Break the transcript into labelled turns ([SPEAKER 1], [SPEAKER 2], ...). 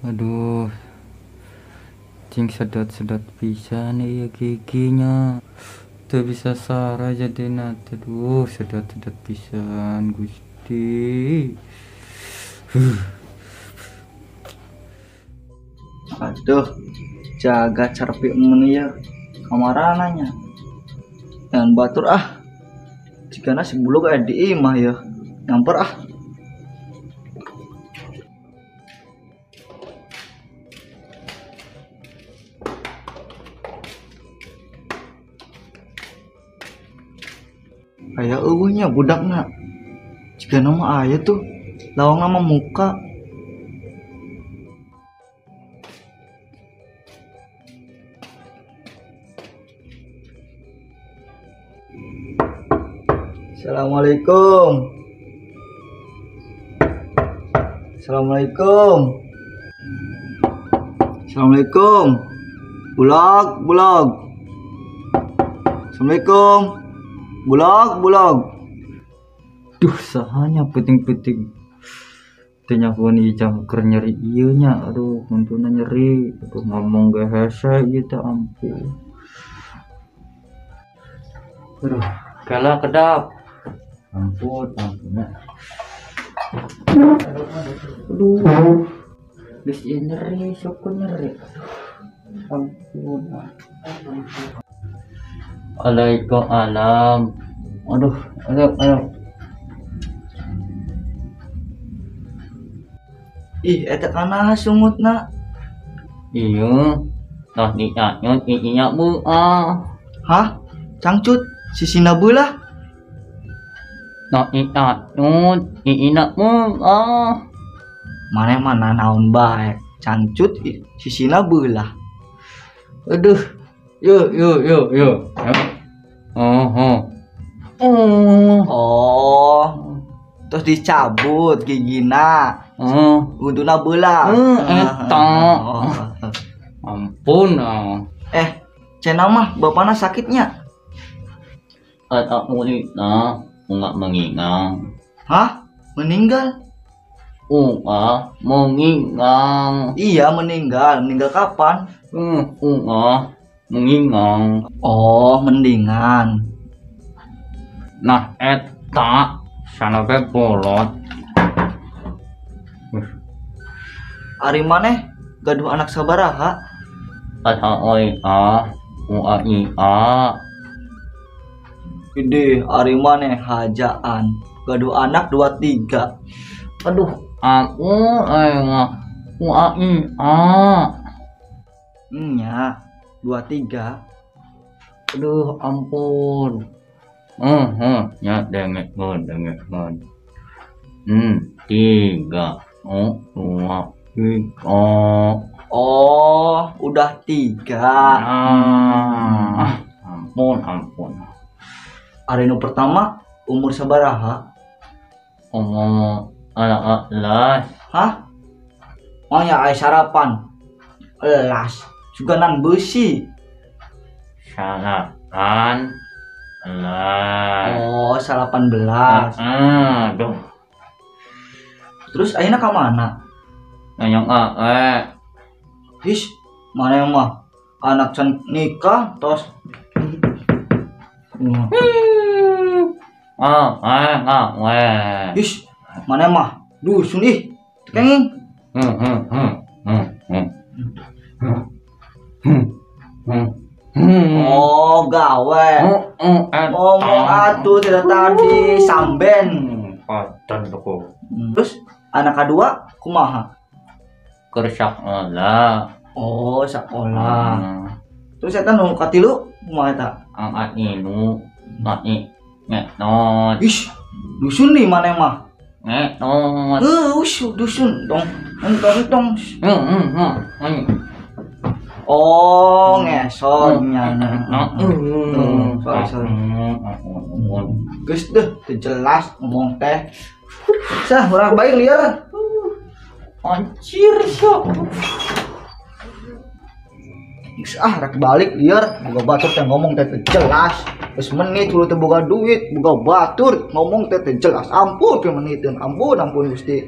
[SPEAKER 1] Aduh, cing sedot-sedot pisan ieu giginya. Teu bisa sara jadina. Aduh, sedot-sedot pisan Gusti.
[SPEAKER 2] Aduh, jaga carpi mun ieu kamarananya. Jangan batur ah. Jigana si bulog aya di imah ya. Nyamper ah. Aya eueuhnya budakna. Jigana mah aya tuh. Lawangna mah muka. Assalamualaikum. Assalamualaikum. Assalamualaikum. Bulog, bulog. Assalamualaikum. Bulog, bulog.
[SPEAKER 1] Duh, sahanya penting-penting. Teu nyahoan ieu jam keur nyeri ieu nya. Aduh, huntuna nyeri. Aduh, ngomong ge hese ieu teh ampun. Aduh, kala kedap. Ampun, ampun. Aduh. Geus ieu nyeri, syukur nyeri. Aduh, ampun. Waalaikumsalam. Aduh, aduh, aduh.
[SPEAKER 2] Ih, eta kana sungutna.
[SPEAKER 1] Iya. Tah ditanyut iinya beuah.
[SPEAKER 2] Hah? Cangcut, sisina beulah.
[SPEAKER 1] Tah ditanyut iina beuah.
[SPEAKER 2] Maneh mah nanaon bae. Cangcut sisina beulah.
[SPEAKER 1] Aduh. Yo yo yo yo. Oh, oh. Oh.
[SPEAKER 2] Oh. Terus dicabut gigina.
[SPEAKER 1] Oh.
[SPEAKER 2] Untuna beulah.
[SPEAKER 1] Eta.
[SPEAKER 2] Oh.
[SPEAKER 1] Ampun. Ah.
[SPEAKER 2] Cenah mah bapana sakitnya.
[SPEAKER 1] Eta mulitna enggak mengingang.
[SPEAKER 2] Hah? Meninggal?
[SPEAKER 1] Enggak, mengingang.
[SPEAKER 2] Iya, meninggal. Meninggal kapan?
[SPEAKER 1] Enggak, mengingang.
[SPEAKER 2] Oh, mendingan.
[SPEAKER 1] Nah, eta sana be bolot.
[SPEAKER 2] Ari maneh gaduh anak sabaraha?
[SPEAKER 1] Asa oi a, u a i a.
[SPEAKER 2] Gede, ari maneh hajaan. Gaduh anak 2 3.
[SPEAKER 1] Aduh, aku aing u a i a.
[SPEAKER 2] Nya, 2 3.
[SPEAKER 1] Aduh, ampun. Ya dengekeun, dengekeun. 3. Oh, 2 3.
[SPEAKER 2] Oh, udah 3.
[SPEAKER 1] Ah, ampun, ampun.
[SPEAKER 2] Ari nu pertama umur sabaraha?
[SPEAKER 1] Umur anak elas.
[SPEAKER 2] Hah? Oh ya, ai sarapan. Elas. Suganan beusi.
[SPEAKER 1] Sarapan elas.
[SPEAKER 2] Oh, 18.
[SPEAKER 1] Aduh.
[SPEAKER 2] Terus ayeuna ka mana?
[SPEAKER 1] Nanya ae.
[SPEAKER 2] Ih, mana yang mah anak can nikah tos.
[SPEAKER 1] Ah, ah, ah, weh.
[SPEAKER 2] Ih, mana mah dusun ih. Kenging. Oh, gawe. Ngomong atuh tidak tadi samben.
[SPEAKER 1] Padan toko.
[SPEAKER 2] Terus anak kedua kumaha?
[SPEAKER 1] Keur sakola.
[SPEAKER 2] Oh, sakola. Terus eta nu katilu kumaha eta?
[SPEAKER 1] Angkat inu, ngati ngetot.
[SPEAKER 2] Ih, dusun nih maneh mah.
[SPEAKER 1] Ngetot.
[SPEAKER 2] Heuh, dusun dong. Entong entong. Oh, ngesot nya. Sorry, sorry. Geus deh, teu jelas ngomong teh. Sah, urang baik liar.
[SPEAKER 1] Anjir, sok.
[SPEAKER 2] Geus ah, rek balik liar, boga batur teh ngomong teh teu jelas. Geus menit kudu teu boga duit, boga batur ngomong teh teu jelas. Ampun pieu meniteun, ampun ampun Gusti.